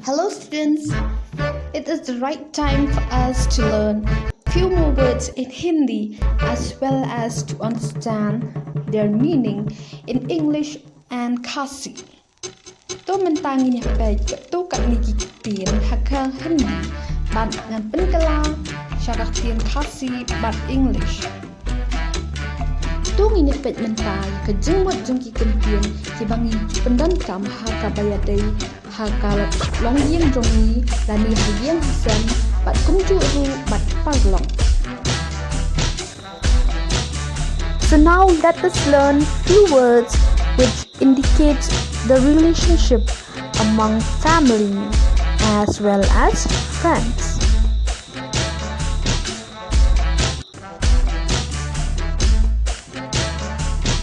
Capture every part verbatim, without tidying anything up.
Hello students, it is the right time for us to learn few more words in Hindi as well as to understand their meaning in English and Khasi. To mynta ngin ïa peit katto katne ki ktien ha ka Hindi bad ngan pynkylla sha ka ktien Khasi bad English. To ngin ïa peit mynta ïa ka jingmut jong ki ktien kiba ngi ju pyndonkam ha kaba ïadei ha ka longïing jong ngi lane ha ïing ha sem bad kumjuh ruh bad paralok. So now let us learn few words which indicates the relationship among family as well as friends.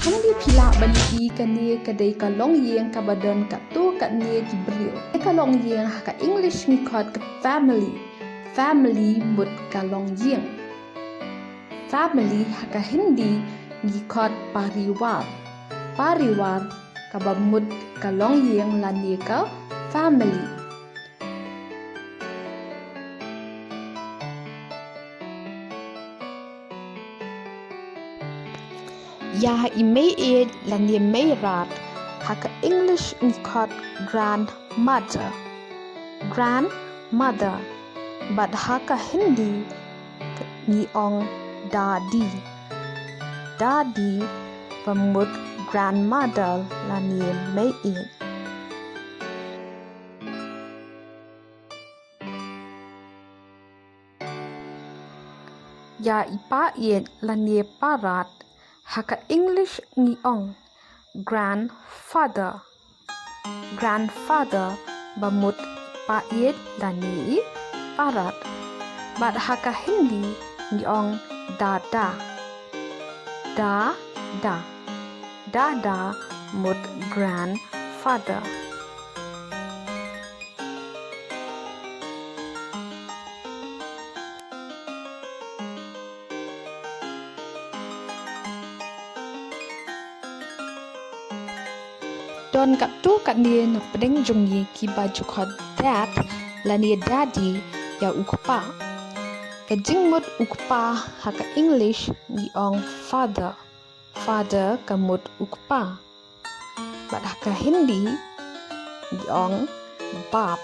Hangne phi lah ban i kane ka dei ka longïing kaba don katto katne ki briew. Ka longïing ha ka English ngi khot ka family. Family mut ka longïing. Family ha ka Hindi ngi khot pariwar. Pariwar kaba mut ka longïing lane ka family. Ïa i meiieit lane meirat ha ka English ngi khot grandmother. Grandmother. Bad ha ka Hindi ngi ong dadi. Dadi ba mut grandmother lane meiieit. Ïa i paieit lane parat ha ka English ngi ong grandfather. Grandfather ba mut i paieit lane i parat. Bad ha ka Hindi ngi ong dada. Dada. Dada mut grandfather. Don katto katne na pdeng jong ngi kiba ju khot dad lane daddy ïa u kpa. Ka jingmut u kpa ha ka English ngi ong father. Father ka mut u kpa. Bad ha ka Hindi ngi ong bap.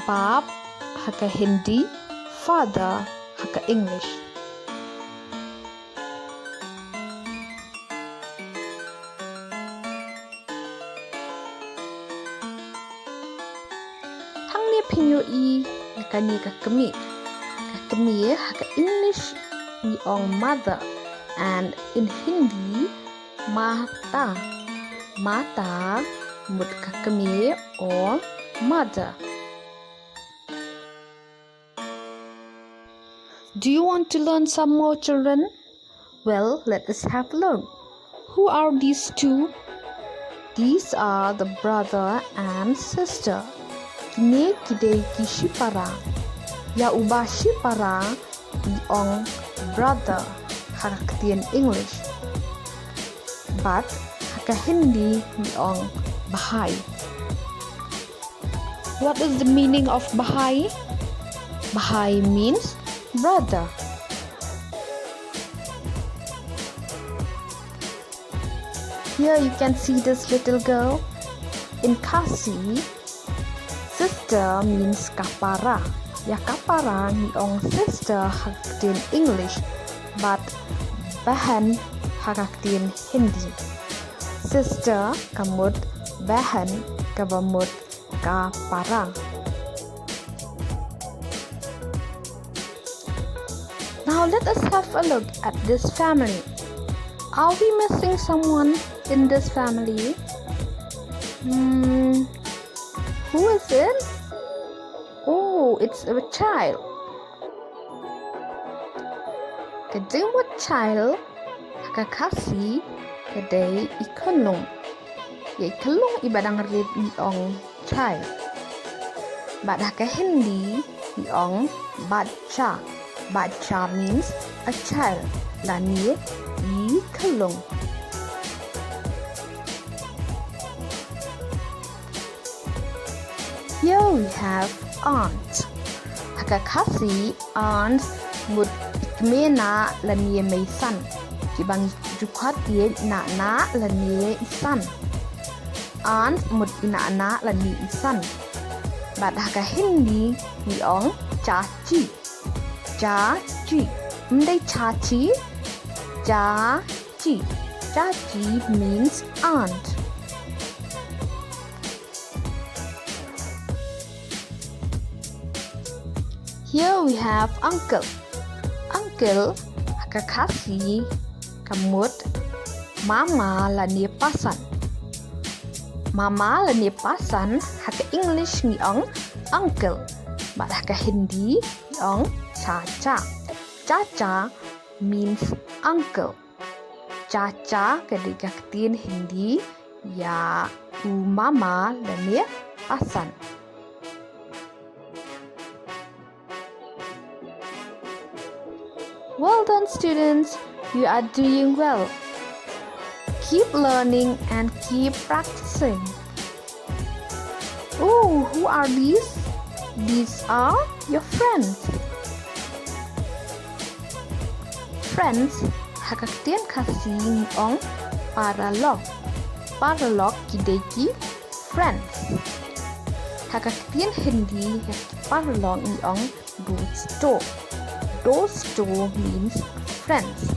Bap ha ka Hindi, father ha ka English. Hangne phin ïohi ïa kane ka kmie. Ka kmie ha ka English ngi ong mother and in Hindi mata. Mata mut ka kmie or mother. Do you want to learn some more, children? Well, let us have a look. Who are these two? These are the brother and sister. Kine ki dei ki shipara. Ïa uba shipara ngi ong brother ha ka ktien English. Bad ha ka Hindi ngi ong bhai. What is the meaning of bhai? Bhai means brother. Here you can see this little girl. In Khasi, sister means ka para. Ïa ka para ngi ong sister ha ka ktien English, bad bahan ha ka ktien Hindi. Sister ka mut bahan kaba mut ka para. Now let us have a look at this family. Are we missing someone in this family? Hmm, who is it? Oh, it's a child. Ka jingmut child ha ka Khasi ka dei i khunlung. Ïa i khunlung iba dang rit ngi ong child. Bad ha ka Hindi ngi ong bachcha. Bachcha means a child lane i khunlung. Here we have aunt. Ha ka Khasi, aunt mut i kmie nah lane meisan. Kiba ngi ju khot ïa i nah nah lane i san. Aunt mut i nah nah lane i san. Bad ha ka Hindi ngi ong chachi. Chachi. Ym dei chachi. Chachi. Chachi means aunt. Here we have uncle. Uncle ha ka Khasi ka mut mama lane pasan. Mama lane pasan ha ka English ngi ong uncle. Bad ha ka Hindi ngi ong chacha. Chacha means uncle. Chacha ka dei ka ktien Hindi ïa u mama lane pasan. Well done, students. You are doing well. Keep learning and keep practicing. Oh, who are these? These are your friends. Friends ha ka ktien Khasi ngi ong paralok. Paralok ki dei ki friends. Ha ka ktien Hindi ïa ki paralok ngi ong dosto. Dosto means friends.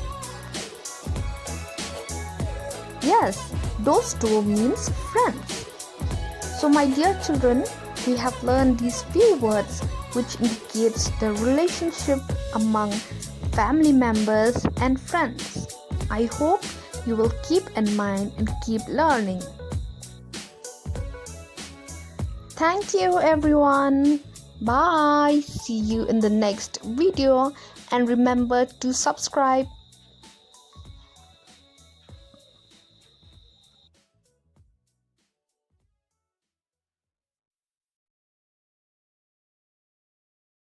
Yes, dosto means friends. So, my dear children, we have learned these few words which indicates the relationship among family members and friends. I hope you will keep in mind and keep learning. Thank you, everyone. Bye. See you in the next video. And remember to subscribe